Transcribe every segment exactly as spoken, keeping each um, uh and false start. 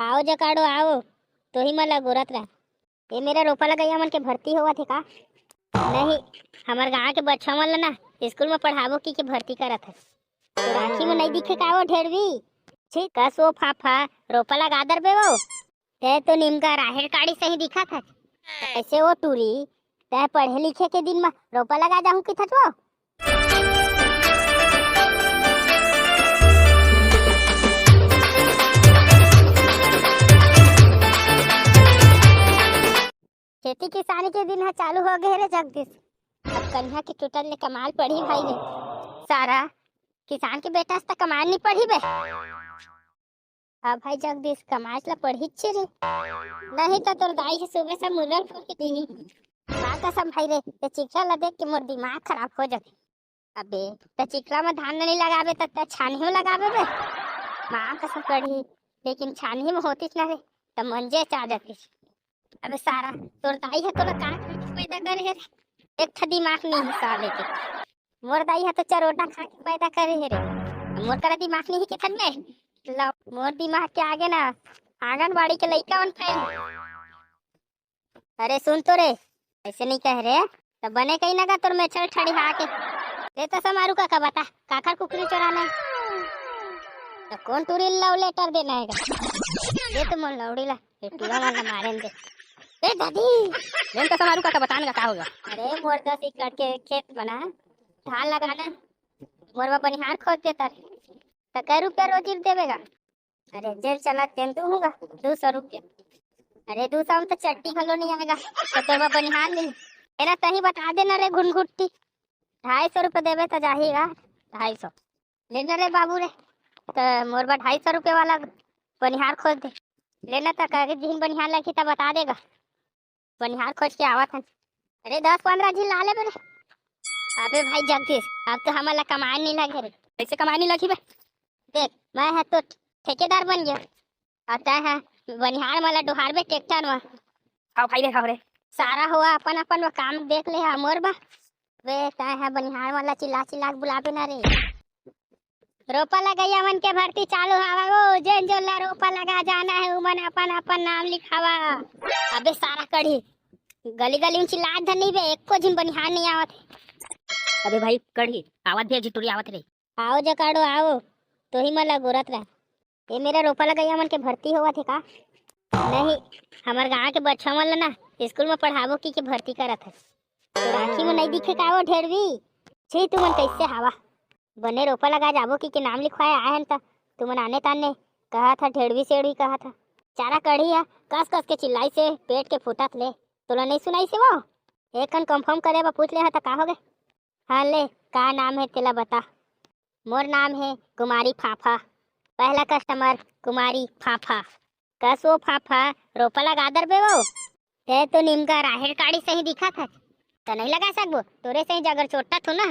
आओ जकाड़ो आओ, तोही मन ला गोरत रह। ए मेरा रोपा लगइया मन के भर्ती होवत हे का? नहीं, हमर गांव के बच्चा मन ला ना स्कूल में पढ़ाबो की के भर्ती करत हे। तो राखी में नहीं दिखे का वो ढेरवी? छी, कस वो फाफा, रोपा लगा दर बे वो। ते तो निमका राहेर काड़ी सही दिखत हे। ऐसे वो टूरी, ते पढ़े लिखे के दिन में रोपा लगा जाहूं की थच वो? खेती किसानी के दिन ह चालू हो गए रे जगदीश। अब कनिहा के टूटन ले कमाल पड़ही भाई रे। सारा किसान के बेटा से त कमाल नहीं पड़ही बे। अब भाई जगदीश कमाल ला पड़ही छे रे। नहीं त तोर दाई ह सुबह से मुर्रा फोड़ के दीही। माँ कसम भाई रे, ते चिखला ला देख के मोर दिमाग खराब हो जाथे। अबे, त चिखला में धान नहीं लगाबे त, त छानही में लगाबे बे। माँ कसम पड़ही, लेकिन छानही में होतीस ना रे, त मंजे चा जातीस। अबे सारा, तोर दाई ह तोला का खा के पैदा करे हे रे? एक ठा दिमाग नहीं है साले के। मोर दाई ह तो चरोटा खा के पैदा करे हे रे। मोर करा दिमाग नहीं है के थन में। ला, मोर दिमाग के आगे ना आंगनबाड़ी के लइका मन फेल। अरे सुन तो रे, ऐसे नहीं कह रे, त बने कहीं ना का तोर मेछल ठड़ी हा के। दे तो समारू काका बता, काखर कुकरी चोराना है? त कौन टूरी love letter देना है का? दे तो मोर लौड़ी ला, ये टूरा वाला मारे दे। ए दादी, दे तो समारू काका बताने का का होगा? अरे मोर दस एकड़ के खेत बना, धान लगाना, मोर बा बनिहार खोज देता रे। त कै रुपया रोजी देवेगा? अरे जेल चला तेन तो होगा दो सौ रुपया। अरे दो सौ में तो चट्टी घलो नहीं आएगा, तो तोर बा बनिहार नहीं। एला तही बता देना रे घुनघुट्टी, ढाई सौ रुपया देवे तो जाहीगा। ढाई सौ लेना रे बाबू रे, तो मोर बा ढाई सौ रुपया वाला बनिहार खोज दे। लेना तो कहे जिन बनिहार लगी तो बता देगा। बनिहार खोज के आवत हन। अरे दस पंद्रह झिन ला ले बे। अबे भाई जगदीश, अब तो हमन ला कमाए नहीं लगे रे। कैसे कमाए नहीं लगी बे? देख, मैं ह तो ठेकेदार बन गया, और तै ह बनिहार मन ला डोहार बे ट्रैक्टर में। खाओ भाई रे, खाओ रे। सारा हुआ अपन अपन वो काम देख ले हा मोर बा। बे तै ह बनिहार मन ला चिल्ला चिल्ला के बुलाबे ना रे। रोपा लगइया मन के भर्ती चालू हवय ओ, जेन जोन ला रोपा लगा जाना है, उमन अपन अपन नाम लिखावा। अबे सारा कढ़ी, गली गली में चिल्लात धन नहीं बे, एको झिन बनिहार नहीं आवत है। अबे भाई कढ़ी, आवत भी है, झिटुरी आवत रही। आओ जकाड़ो आओ, तोही मन ला गोरत रह। ए मेरा रोपा लगइया मन के भर्ती होवत है का? नहीं, हमर गांव के बच्चा मन ला ना स्कूल में पढ़ाबो की के भर्ती करत है। तो राखी में नहीं दिखे का वो ढेरवी? छी, तुमन कैसे हवा? बने रोपा लगा जाबो की के नाम लिखवाए आए हन त तुमन आने ताने कहा था ढेड़वी सेड़वी कहा था। चारा कढ़ी है, कस कस के चिल्लाई से पेट के फूटत ले। तोला नहीं सुनाई से वो? एक कन कंफर्म करे बा पूछ ले हा त का हो गए? हाँ ले, का नाम है तेला बता। मोर नाम है कुमारी फाफा। पहला कस्टमर कुमारी फाफा। कस वो फाफा, रोपा लगा दर बे वो। ते तो निमका राहेर काड़ी सही दिखा था। त नहीं लगा सकबो, तोरे सही जगर चोटा थो ना।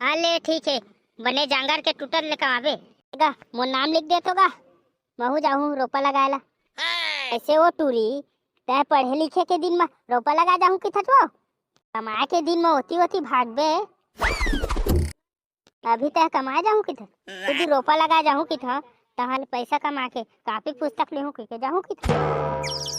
हाँ ले ठीक है, बने जांगर के टूटत ले कमाबे। गा, मोर नाम लिख दे तो गा, महू जाहूँ रोपा लगाए ला। ऐसे वो टूरी, तै पढ़े लिखे के दिन में रोपा लगा जाहूँ किथत वो, कमाए के दिन में ओती ओती भागबे। अभी तै कमाए जाहूँ किथत, तू भी रोपा लगा जाहूँ किथत, तहाँ ले पैसा कमा के कापी पुस्तक लेहूँ के, के जाहूँ किथत।